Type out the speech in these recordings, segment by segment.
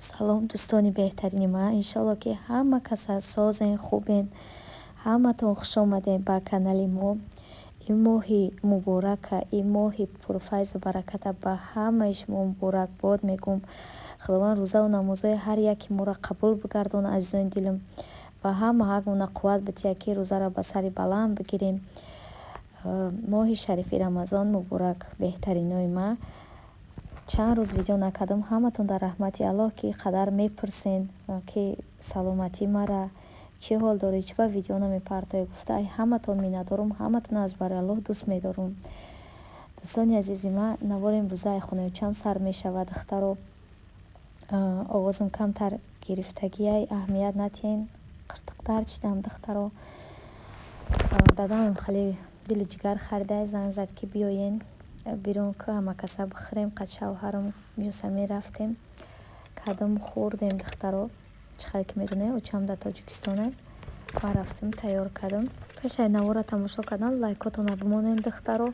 Салом, дӯстони беҳтарини ман! Иншолло, ки ҳама каса созен, хубен. Ҳаматон хушомадем ба канали мо. Ин моҳи муборака, ин моҳи пурфайзу бараката ба ҳамаи шумо муборакбод мегӯм. Худованд рӯзаву намозҳои ҳар яки моро қабул бигардонад, азизони дилам, ва ҳама ҳақмона қувват битиҳад, ки рӯзаро ба сари баланд бигирем. Моҳи шарифи Рамазон муборак, беҳтаринои ман! Чанд рӯз видео накардам. Ҳаматон дар раҳмати Аллоҳ, ки қадар мепурсен, ки саломатии мара чӣ ҳол дорӣ, чӣ ба видео намепартоӣ гуфта. Ай ҳаматон миннатдорум, ҳаматон аз барои Аллоҳ дӯст медорум. Дӯстони азизи ман, навори имрӯза ай хонаючам сар мешавад. Духтаро, овозум камтар гирифтагиай, аҳамият натиҳен, қиртиқтар чидам. Духтаро, дадам хеле дилу ҷигар харидай, занг зад, ки биёен бирон, ки ҳамакаса бихӯрем. Қад шавҳарам Юсамин рафтем, кадом хӯрдем. Духтаро, чӣ хеле ки медонед, очам дар Тоҷикистонай. Ман рафтам, тайёр кардам. Пешаи навора тамошо кардан лайкотонро бимонед, духтаро,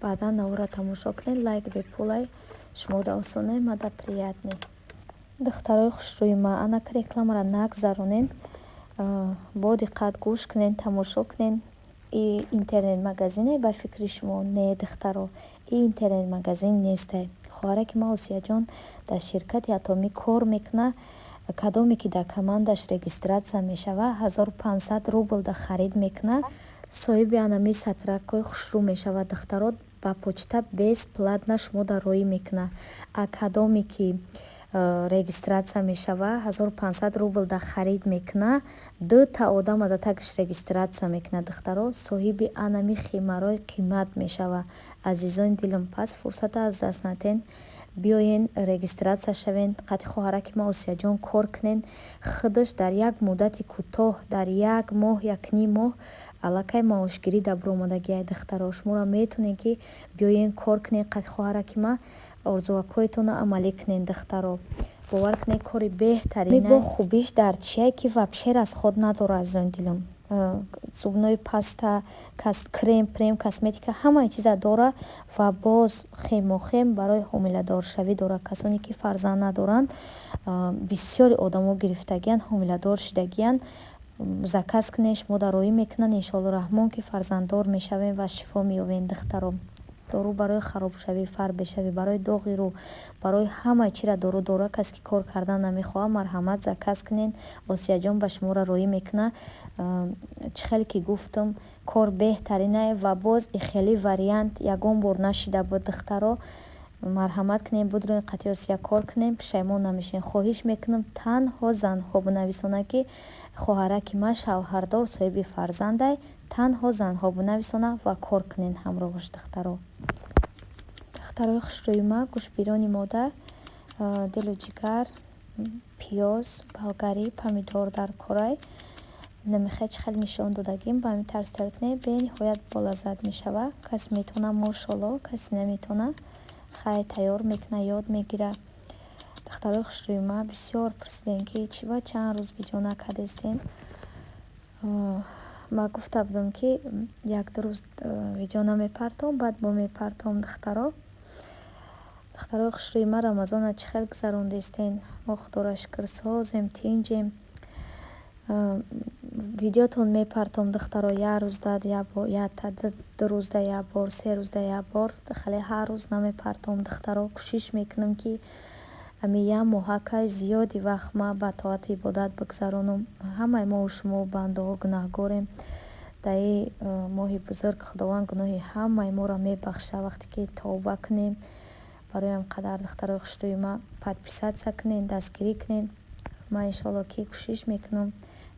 баъдан навора тамошо кунед. Лайк бепулай, шумода осонай, мада приятный. Духтарои хушрӯи ман, анака рекламаро нагзаронен, бо диққат гӯш кунед, тамошо кунед. И интернет-магазине ба фикри шумо? Не, духтаро, и интернет-магазин нестай. Хоҳараки ман Осияҷон дар ширкати Атомӣ кор мекунад. Кадоме ки дар командаш регистрация мешавад, 1500 рубл да харид мекунад, соҳиби анами сатракҳои хушрӯ мешавад. Духтаро, ба почта бесплатно шумо дар роӣ мекунад. А кадоме ки регистрация мешавад, 1500 рубл да харид мекунад, дута одама да тагиш регистрация мекунад, духтаро, соҳиби анами химарои қимат мешавад. Азизони дилам, пас фурсата аз даст натен, биёен, регистрация шавен, қати хоҳараки ма Осияҷон кор кунен. Худаш дар як муддати кӯтоҳ, дар як моҳ, якним моҳ аллакай маошгирӣ дар баромадагиай. Духтаро, шуморо метавонед, ки биёен, кор кунен қати хоҳараки ма, орзуакҳоятонро амалӣ кунен. Духтаро, бовар кунед, кори беҳтарин. Бо хубиш дар чие, ки вообще расход надорад, азизони дилам. Зубной паста, крем прем, косметика, ҳамаи чиза дора ва боз хемохем барои ҳомиладоршавӣ дорад. Касоне ки фарзанд надоранд, бисёри одамо гирифтагиянд, ҳомиладор шидагиянд. Заказ кунед, шумо дар роӣ мекунанд. Иншоалло раҳмон, ки фарзанддор мешавем ва шифо меёбем. Духтаро, дору барои харобшавӣ, фарбешавӣ, барои доғи рӯ, барои ҳамаи чира дору дорад. Касе ки кор кардан намехоҳад, марҳамат, заказ кунед, Осияҷон ба шуморо роӣ мекунад. Чӣ хеле ки гуфтам, кор беҳтаринае ва боз и хеле вариант ягон бор нашида буд. Духтаро, марҳамат кунед, будроен, қати Осия кор кунем, пушаймон намешавем. Хоҳиш мекунам, танҳо занҳо бинависонанд, ки хоҳараки ман шавҳардор, соҳиби фарзандай. Танҳо занҳо бинависонанд ва кор кунед ҳамроҳаш. Духтаро, духтарои хушрӯи ма, гӯшбирони модар, дилу ҷигар, пиёз, болгарӣ, помидор дар корай. Намехоҳед, чӣ хеле нишон додагим, ба ҳамин тарз тайёр кунед, бениҳоят болаззат мешавад. Касе метавонад, мошолло, касе наметавонад, хай, тайёр мекунад, ёд мегирад. Духтарои хушрӯи ма, бисёр пурсидем, ки чӣ ба чанд рӯз видео накардестем. Ма гуфта будам, ки як-ду рӯз видео намепартом, баъд бо мепартом. Духтаро, духтарои хушрӯи ма, Рамазонро чӣ хел гузарондистен? Мо, худоро шукр, созем, тинҷем. Видеотон мепартом, духтаро, як рӯзда якта, 2 рӯзда як бор, 3 рӯзда як бор, хеле ҳар рӯз намепартом. Духтаро, кӯшиш мекунам, ки ами як моҳакай зиёди вақт ма ба тоату ибодат бигзаронам. Ҳамаи мову шумо бандаҳо гунаҳгорем. Дар ин моҳи бузург Худованд гуноҳи ҳамаи моро мебахшад, вақте ки тавба кунем. Барои ҳам қадар, духтарои хушрӯи ма, подписаться кунед, дастгирӣ кунед. Ман, иншоалло, ки кӯшиш мекунам,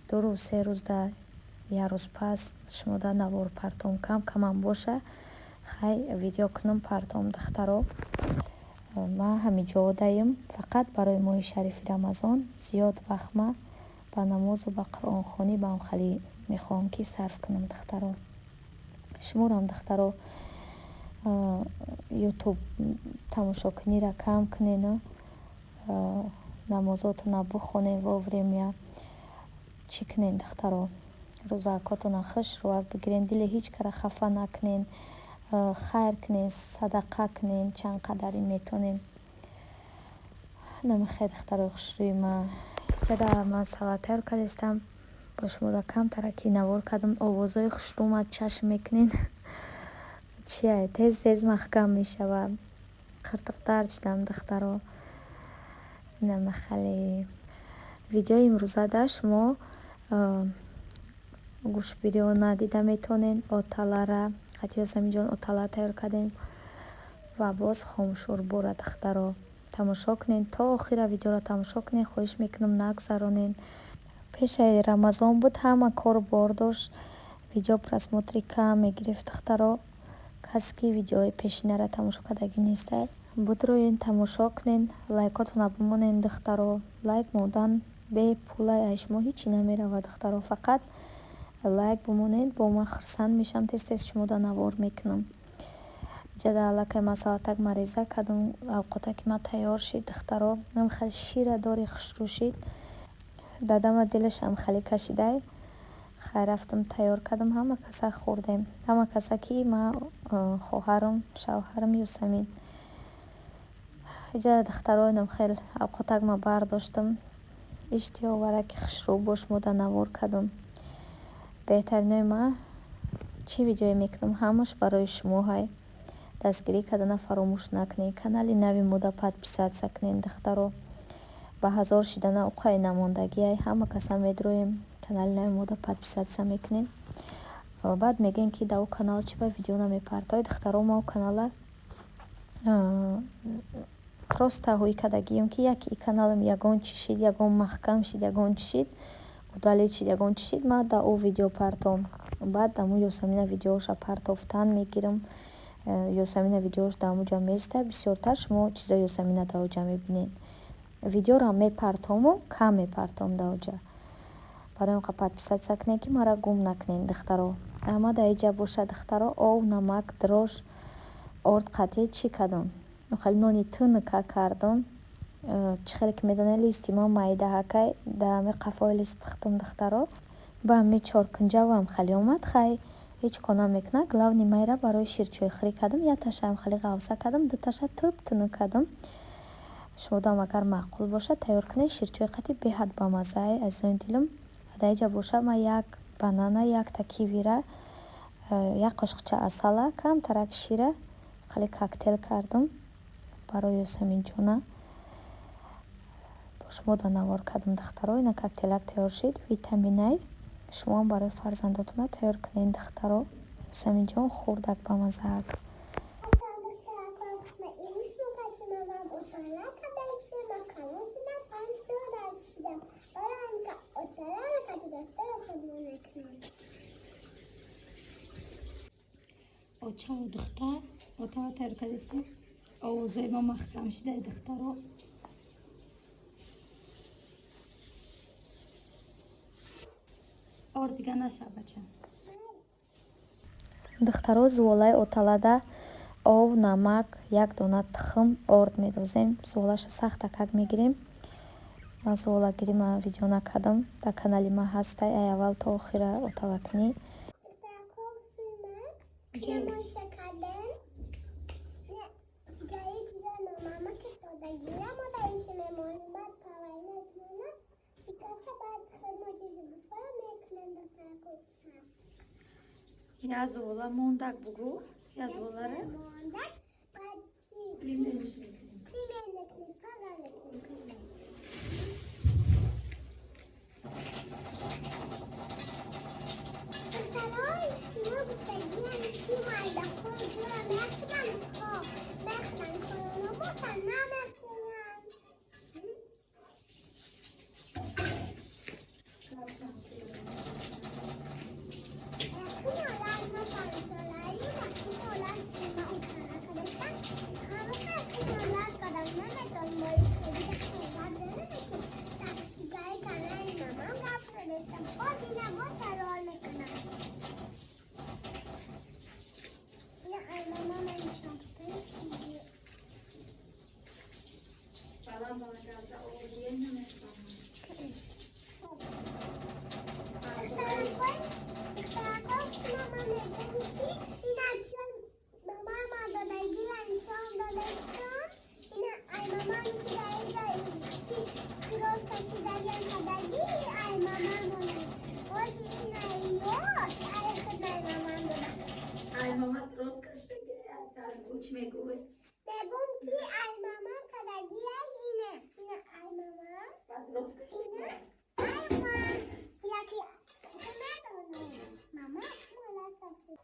2 рӯз, 3 рӯзда як рӯз пас шумода навор партом, кам камам боша, хай, видео кунам, партом. Духтаро, ман ҳамиҷодаем фақат барои моҳи шарифи Рамазон. Зиёд вақт ма ба намозу ба қуръонхонӣ, ба ҳамхалӣ мехоҳам, ки сарф кунам. Духтаро, шуморам, духтаро, Ютуб тамошокуниро кам кунену намозотонро бихонед вовремя. Чӣ кунед, духтаро? Рӯзакотонро хушрӯак бигирен, дили ҳеҷ кара хафа накунед, хайр кунед, садақа кунед, чанд қадаре метавонед. Намехай, духтарои хушрӯи ма. Чада ман салат тайёр кардастам. Бо шумо камтараки навор кардам. Овозҳои хушрӯ омад, чашм мекунен. Чия, тез тез маҳкам мешава. Қиртиқ дард шидам, духтаро. Намехали. Видеои имрӯзада шумо гӯштбирёна дида метавонед, оталара. Қати Ёсаминҷон отала тайёр кардем ва боз хомшӯрбора, духтаро. Тамошо кунед, то охира видеоро тамошо кунед, хоҳиш мекунам, нагзаронед. Пешаи Рамазон буд, ҳама кору бор дошт, видео просмотри кам мегирифт, духтаро. Касе ки видеои пешинаро тамошо кардагӣ нестай, будроен, тамошо кунед, лайкотона бимонед, духтаро. Лайк мондан бепулай, ай шумо ҳечи намеравад, духтаро. Фақат лайк бимонед, бо ман хурсанд мешавам, тез тез шумода навор мекунам. Иҷада аллакай ман салатак мареза кардам, авқотаки ман тайёр шид, духтаро. Хеле шира дори хушрӯ шид. Дадама дилашам хеле кашидай. Хай, рафтам, тайёр кардам, ҳама каса хӯрдем. Ҳама каса ки ман, хоҳарам, шавҳарам, Юсамин. Иҷада, духтаро, инам хел авқотак ман бардоштам. Иштиҳовараки хушрӯ бо шумода навор кардам. Беҳтаринои ман, чӣ видеое мекунам, ҳамаш барои шумо ҳай. Дастгирӣ кардана фаромӯш накунед. Канали нави мода подписаться кунед, духтаро. Ба 1000 шидана уқай намондагиай, ҳама каса медроем, канали нави мода подписаться мекунем. Баъд мегӯем, ки дар ӯ канал чӣ ба видео намепартоед. Духтаро, ма ӯ канала просто ҳуй кардагием, ки яке и каналам ягон чӣ шид, ягон маҳкам шид, ягон чӣ шид, удалить шид, ягон чӣ шид, ман дар ӯ видео партом. Баъд даму Ёсамина видеоша партофтан мегирам. Ёсамина видеош дар ҳамуҷа меистад, бисёртар шумо чизои Ёсамина дар оҷа мебинед. Видеоро мепартому, кам мепартом дар оҷа. Барои он қа подписаться кунед, ки маро гум накунед, духтаро. Ама дар иҷа бошад, духтаро, ов, намак, дрожж, орд қатъи чӣ кардам? Хеле нони тунука кардам. Чӣ хеле ки медонед, листи ма майдаҳакай, дар ҳами қафои лист пухтам, духтаро. Ба ҳами чоркунҷавам хеле омад, хай, ҳеҷ кор намекунад. Главный, майра барои ширчойхӯрӣ кардам, якташаам хеле ғавса кардам, дуташа туп тунук кардам. Шумодам агар маъқул бошад, тайёр кунед, ширчои қатъи беҳад бамаззае, азизони дилам. Дар иҷа бошад, ман як банана, якта кивира, як қошиқча асала, камтарак шира хеле коктейл кардам барои Ёсаминҷона. Бо шумо да навор кардам, духтаро. Ина коктейлак тайёр шид, витаминай. Шумоам барои фарзандотона тайёр кунед, духтаро. Ёсаминҷон хӯрдак, бамаззаак. Очаву духтар отава тайёр кардистем. Овозои ма маҳкам шидай, духтаро. Ор дига наша, бача. Духтаро, зуволаи оталада ов, намак, як дона тухм, орд медозем. Зуволаша сахтакак мегирем. Ман зуволагирӣ ман видео накардам, дар канали ман ҳастай, ай аввал то охира оталакунӣ. Я зувола мондак, бугӯ, я зуволара племяниш мекунем. Кадаги ай мамам додам. Ози инаёш ай худай мамам додам. Ай мамат рост каштаги асал чӣ мегӯй? Мегум ки ай мамам кадаги ай ина. Ина ай мамам. Баъд рост каштаги. Ина ай мам. Яки медонам. Мама мола сафи.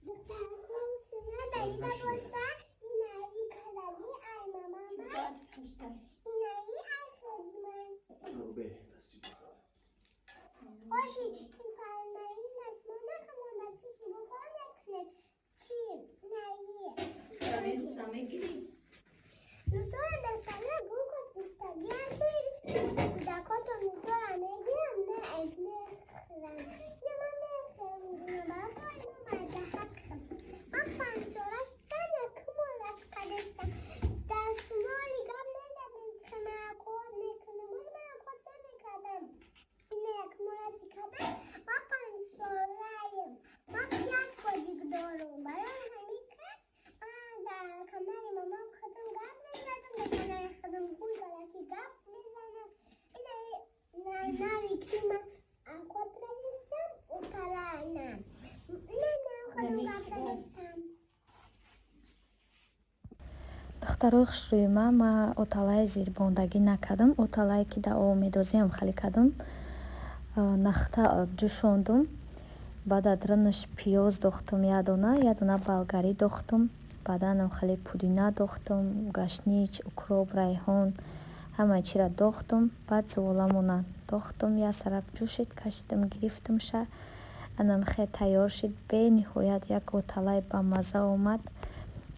Духтарко сина даида боша. Инаи кадаги ай мамам. Чӣ соати ҳаштай? Инаи ай худман. Ози ин фарнаи насмона хамона чизи буфар мекунед. Чи? Наи. Резуса мегирӣ? Нусора дастана гулкос гистагиам ки кӯдакото нусора мегирам, не айб мехӯрам. Не ман мехӯрам, барои ман мардаҳакам. Ман панҷсола шудам, якум ораз кардастам. Дар шумоли гап мезадем, ки ман кор мекунам. Оли ман кор намекардам. Ина якум орази кардам, ман панҷсолаем. Ман пять годик дорум. Барои ҳамин кас ман дар канали мамам худам гап мезадам, дар канали худам гул бараки гап мезанам. Ина нави ки ман код кардистам, уталана. Ина ман худам гап задистам. Духтарои хушрӯи ман, ман оталаи зирбондагӣ накардам. Оталае ки дар об медозиам хеле кардам. Нахта ҷӯшондум. Баъд адрунаш пиёз дохтум як дона, як дона болгарӣ дохтум. Баъдан хеле пудина дохтум, гашнич, укроп, райҳон, ҳамаи чиро дохтум. Баъд зуволамона дохтум, як сарак ҷӯшид, кашидам, гирифтумша. Анам хел тайёр шид. Бениҳоят як оталаи бамазза омад.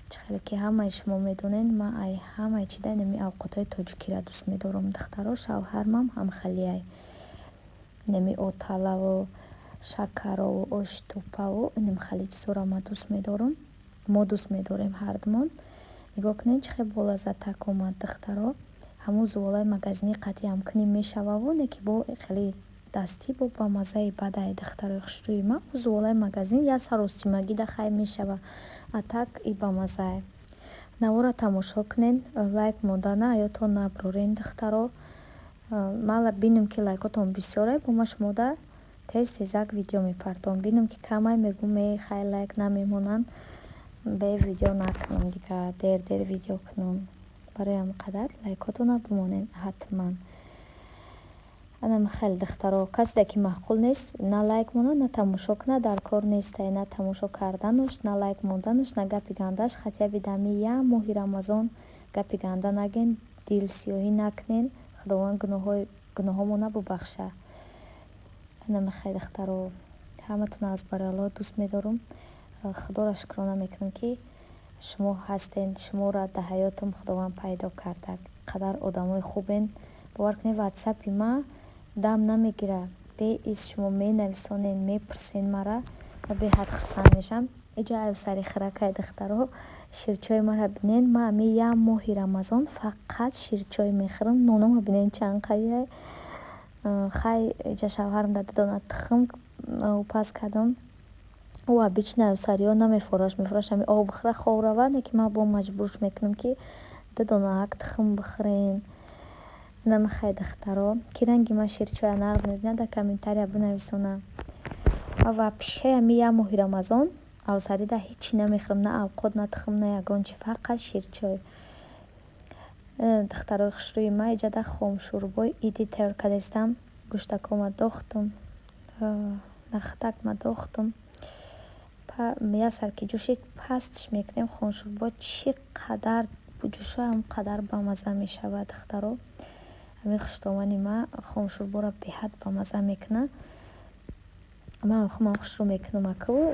Чӣ хеле ки ҳамаи шумо медонед, ман ай ҳамаи чида инами авқотҳои тоҷикиро дӯст медорам. Духтаро, шавҳармам ҳамхелиай. Инами оталаву шакарову оштупаву инам хеле чизҳоро ман дӯст медорам. Мо дӯст медорем ҳардумон. Нигоҳ кунед, чӣ хел болаззатак омад, духтаро. Ҳамун зуволаи магазинӣ қатъи ҳамкунӣ мешававу не ки бо хеле дастӣ бо бамаззаи бадай, духтарои хушрӯи ман. Ӯ зуволаи магазин як саростимагӣ да хай мешава, а так и бамаззае. Навора тамошо кунед, лайк мондана аётон набурорен, духтаро. Ман бинем ки лайкотон бисёре, бо ма шумода тез тезак видео мепартом. Бинем ки камай, мегӯм э хай лайк намемонанд, бе видео накунам, дигар дер дер видео кунам. Барои ҳамин қадар лайкотона бимонед ҳатман. Анам хеле, духтаро, каседе ки маъқул нест, на лайк монад, на тамошо кунад, дар кор нестай на тамошо карданаш, на лайк монданаш, на гапи гандааш. Хотя бы дами як моҳи Рамазон гапи ганда наген, дилсиёҳӣ накунен, Худованд гуноҳҳомона бубахша. Анам хеле, духтаро, ҳаматонро аз барои Аллоҳ дӯст медорам. Худоро шукрона мекунам, ки шумо ҳастен, шуморо дар ҳаётам Худованд пайдо карда. Қадар одамои хубен. Бовар кунед, ватсапи ман дам намегирад. Беиз шумо менависонед, мепурсед мара ва беҳад хурсанд мешавам. Иҷа аю сари хиракай, духтаро, ширчойи маро бинед. Ман ҳамин як моҳи Рамазон фақат ширчой мехӯрам. Нонома бинед чанд қадия. Хай, иҷа шавҳарам дар дудона тухм паз кардам. Ӯ обычно аюсариҳо намефораш, мефораш ҳамин об бихӯра, хоб равад, не ки ман бо маҷбурш мекунам, ки дудонаак тухм бихӯрен. Намехай, духтаро, ки ранги ман ширчоя нағз мебинад, дар комментария бинависонад. Ва вообще ҳамин як моҳи Рамазон авсарида ҳечи намехӯрам, на авқот, на тухм, на ягон чи, фақат ширчой. Духтарои хушрӯи ман, иҷада хомшӯрбои идӣ тайёр кардастам. Гӯштакома дохтум, нахӯдакма дохтум. Як сар ки ҷӯшид, пастш мекунем. Хомшӯрбо чӣ қадар ҷӯша, ҳам қадар бамазза мешавад, духтаро. Ҳамин хуштомани ман хомшӯрборо беҳад бамазза мекунад. Ман худам хушрӯ мекунам аку,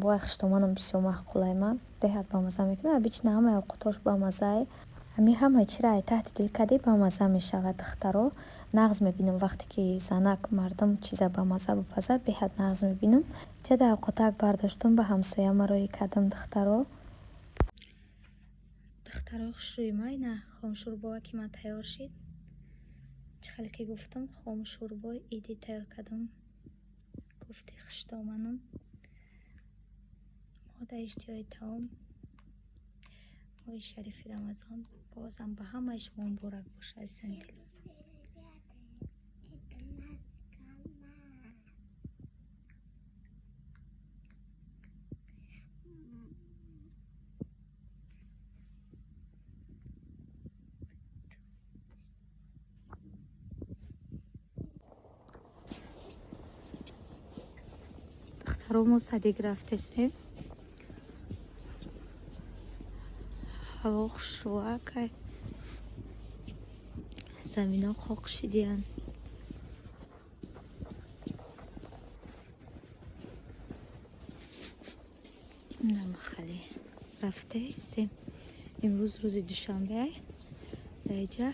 бовай хуштоманам бисёр маъқулай ман, беҳад бамазза мекунад. Обычно ҳамаи овқотҳош бамаззае. Ҳамин ҳамаи чиро ай таҳти дил кардӣ, бамазза мешавад, духтаро. Нағз мебинам, вақте ки занак мардум чиза бамазза бипазад, беҳад нағз мебинам. Чада овқотак бардоштум, ба ҳамсояма роҳӣ кардам, духтаро. Духтарои хушрӯи ман, ина хомшӯрбоа ки ман тайёр шид. Чӣ хеле ки гуфтам, хомшӯрбои идӣ тайёр кардам. Гуфти хуштоманам. Мо иштиҳои таом. Моҳи шарифи Рамазон бозам ба ҳамаи шумо муборак бошад, азизони дил. Духтаро, мо садик рафтестем. Ҳаво хушрӯакай, замино хок шидиянд. Намахале рафтаистем. Имрӯз рӯзи душанбе. Даиҷа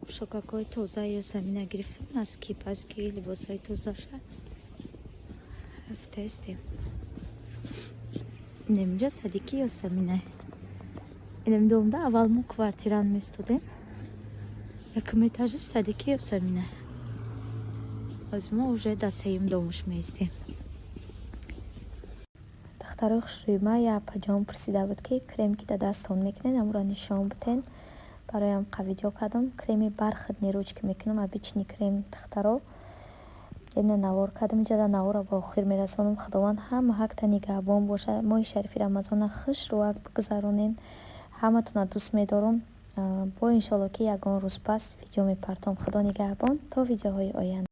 пӯшокакҳои тоза Ёсамина гирифтам, носки, паски, либосҳои тозаша рафтаистем. Инаминҷа садики Ёсамина. Инами домда аввал мо квартиран местодем. Якум этажи садики Ёсамина. Ҳозир мо уже дар сеюм домуш меистем. Духтарои хушрӯи ма, я апаҷон пурсида буд, ки крем ки дар дасттон мекунед, амуро нишон битен. Бароям қа видео кардам. Креми бархатные ручки мекунам, обычный крем, духтаро. Ина навор кардам. Иҷада наворро ба охир мерасонам. Худованд ҳама ҳақта нигаҳбон бошад. Моҳи шарифи Рамазона хушрӯак бигузаронен. Ҳаматона дӯст медорам. Бо иншолло, ки ягон рӯз пас видео мепартом. Худо нигаҳбон, то видеоҳои оянда.